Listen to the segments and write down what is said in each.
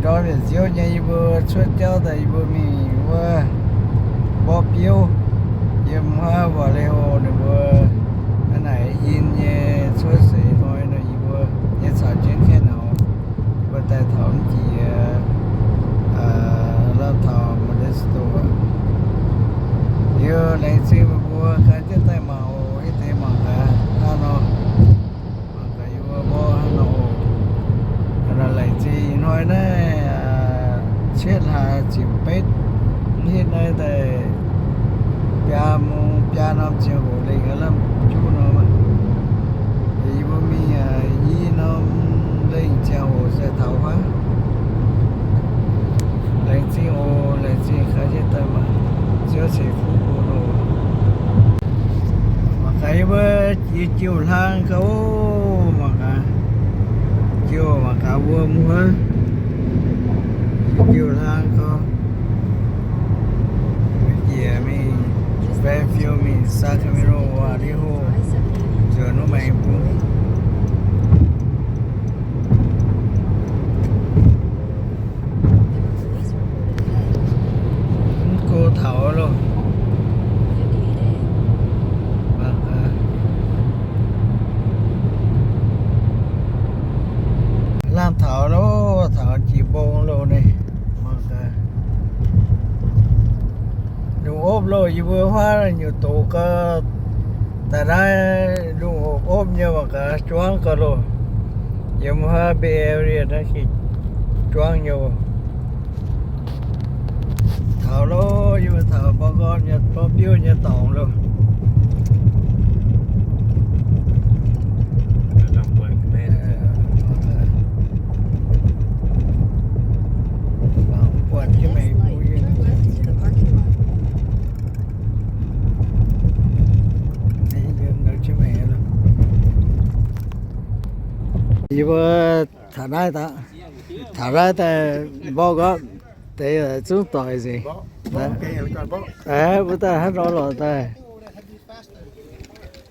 Mbiaauc nziouv nyei yie mbuo cuotv jauv daaih yie mbuo mingh wuov mborqv biouv yiem wuov Vallejo ninh mbuo hnangv naaic in nyei cuotv seix hnoi nor yie mbuo nyei caux jienv kaeqv nauz, yie mbuo daaih taux mv jiex, aa, lamh taux Modesto. Liuz laengz zingh meih mbuo ganh jienv daaih mangc oc. Ih deix mangc gaax hnangv nor. Mangc gaax yie mbuo mborqv hnangv nor oc. Laengz zingh ih hnoi naaiv, aa, cietv hlaax ziepc betv, hitv naaiv daaih biaa mong biaa norm ziangh hoc lengh aav lamh juv norm aqv. Yie mbuo mingh, aa, i norm lengh ziangh hoc se taux wuov. Laengz zingh oc, laengz zingh gaax jienv daaih mangc, ziouv ceix fuqv bun oc. Mangc gaax yie mbuo jiex jiu-hlang gau, mangc gaax, jiu mangc gaax wuom wuov, jiex jiu-hlang gau. Njiec mingh Fairfield mingh Sacramento, Vallejo, nzuonx wuov maengx bung. Mv go taux loh. Lamh taux loh, taux jiex mbong loh naaiv. Lungh opv loh, yie mbuo huaav nyutc doqc gau, daaih naaiv lungh opv nyei mangc gaax juangv gau loh. Yiem huaav Bay Area naaiv gengh juangv nyei oc. Taux loh, yie mbuo taux mborqv nqorn nyei, mborqv biouv nyei dorngx loh. Buatc jienv meih bung yie. Yie mbuo taux naaiv daaih, taux naaiv daaih mborqv nqorn deix zungv doic nzengc. Aeqv, mbuo daaih hnangv nor lorqc daaih,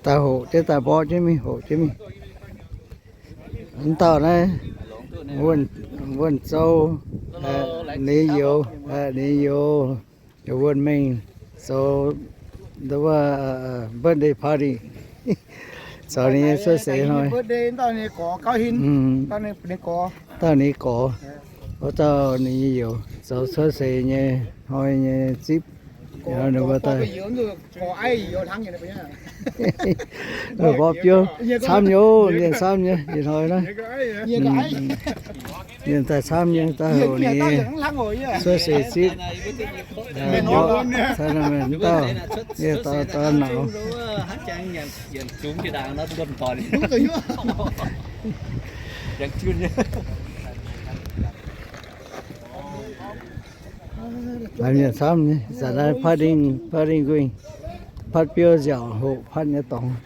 daaih hoqc jienv daaih mborqv jienv mingh, hoqc jienv mingh. Mv dauh naaiv, Wuonh Zou, ninh youz, ninh youz, Wuonh Mengh zoux birthday party, zoux ninh nyei cuotv seix hnoi. Dauh ninh gorx, wuov dauh ninh nyei youz zoux cuotv seix nyei hnoi nyei zipv. Ninh mbuo daaih mborqv biouv camv nyei, camv nyei, ih hnoi naaiv. Ninh daaih camv nyei, daaih hoqc ninh cuotv seix zipv. Mborqv cai naaiv dauh, yie dauh dauh nauz. Mienh camv nyei, zanc naaiv party, party gu'nyuoz, patv biouv nziaauc hoqc patv nyei dorngx.